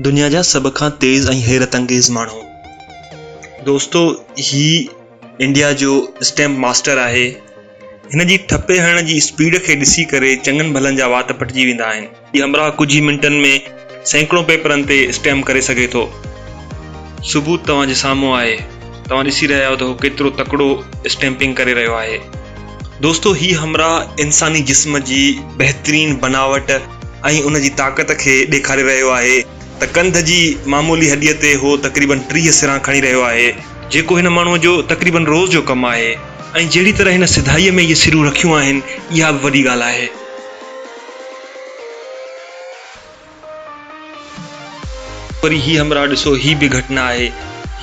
دنيا جا سڀ کان تيز ۽ حيرت انگيز ماڻهو. دوستو هي انڊيا جو اسٽيمپ ماسٽر آهي. هن جي ٺپي هڻڻ جي اسپيڊ کي ڏسي ڪري چڱن ڀلن جا وات پٽجي ويندا آهن. هي همراهه ڪجهه ئي منٽن ۾ سيڪڙون پيپرن تي اسٽيمپ ڪري سگهي ٿو. ثبوت توهان جي سامهون آهي. توهان ڏسي رهيا آهيو ته هو ڪيترو تڪڙو اسٽيمپنگ ڪري رهيو آهي. دوستو هي همراهه انساني جسم جي بهترين بناوٽ ۽ ان جي طاقت کي ڏيکاري رهيو آهي ته ڪنڌ جي معمولي هڏيء تي هو تقريبن 30 سران کڻي رهيو آهي، جيڪو هن ماڻهوء جو تقريبن روز جو ڪم آهي ۽ جهڙي طرح هن سڌائيء ۾ اهي سرون رکيون آهن، اها به وڏي ڳالهه آهي. وري هي همراهه ڏسو هي به گهٽ نه آهي.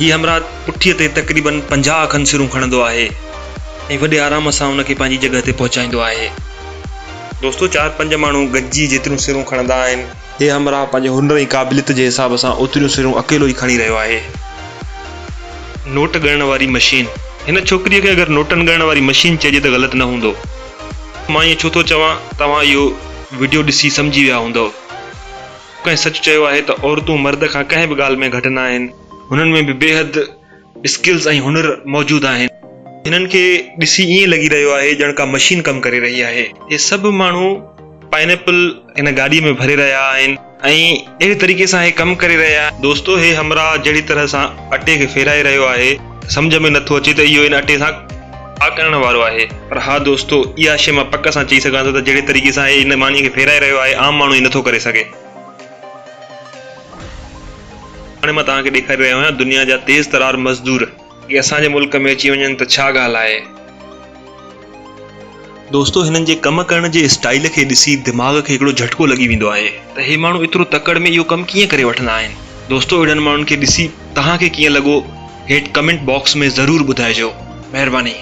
هي همراهه پٺيء تي تقريبن 50 کن سرون کڻندو آهي ۽ وڏي آرام سان ان کي پنهنجي جڳهه تي پهچائيندو آهي. دوستو چار پنج ماڻهو گڏجي جيتريون سرون کڻندا آهن، هي همراهه پنهنجي هنر ۽ قابليت جي حساب سان اوتريون سرون اڪيلو ئي کڻي رهيو آهي. نوٽ ڳڻڻ واري مشين. هن ڇوڪريء کي اگر نوٽن ڳڻڻ واري مشين چئجي ته غلط نه هوندو. مان ائين ڇو ٿو چوان، توهان اهو وڊيو ڏسي سمجهي ويا هوندؤ. ڪنهن سچ چيو آهي ته عورتون مرد کان ڪنهن به ڳالهه ۾ گهٽ نه آهن. هنن ۾ به بيحد اسڪلز ۽ هنر موجود آهن. هنن کي ڏسي ائين لڳي رهيو آهي ڄڻ ڪا مشين ڪم ڪري رهي آهي. هي سڀ ماڻهو پائن ايپل هن گاڏيء ۾ ڀري رهيا آهن ۽ اهڙي طريقي سان هي ڪم ڪري رهيا. دوستو هي همراهه جهڙي طرح سان اٽي کي ڦيرائي رهيو آهي سمجهه ۾ نٿو اچي ته اهو ان اٽي سان ڇا ڪرڻ وارو آهي. پر ها دوستو اها شيء مان پڪ سان چئي سگهان ٿو ته جهڙي طريقي سان هي ان مانيء کي ڦيرائي رهيو آهي عام ماڻهو ائين نٿو ڪري سگهي. هاڻي مان توهان کي ڏيکاري رهيو آهيان دنيا جا تيز ترار مزدور. اهي اسان جي ملڪ ۾ اچي وڃن ته ڇا ڳالهه آهي. دوستو هنن جي ڪم ڪرڻ جي اسٽائيل کي ڏسي دماغ کي هڪڙو جهٽڪو لڳي ويندو آهي ته هي ماڻهو ايترو تڪڙ ۾ اهو ڪم ڪيئن ڪري وٺندا آهن. دوستو اهڙن ماڻهن کي ڏسي توهان کي ڪيئن لڳو هيٺ ڪمينٽ باڪس ۾ ضرور ٻڌائجو. مهرباني.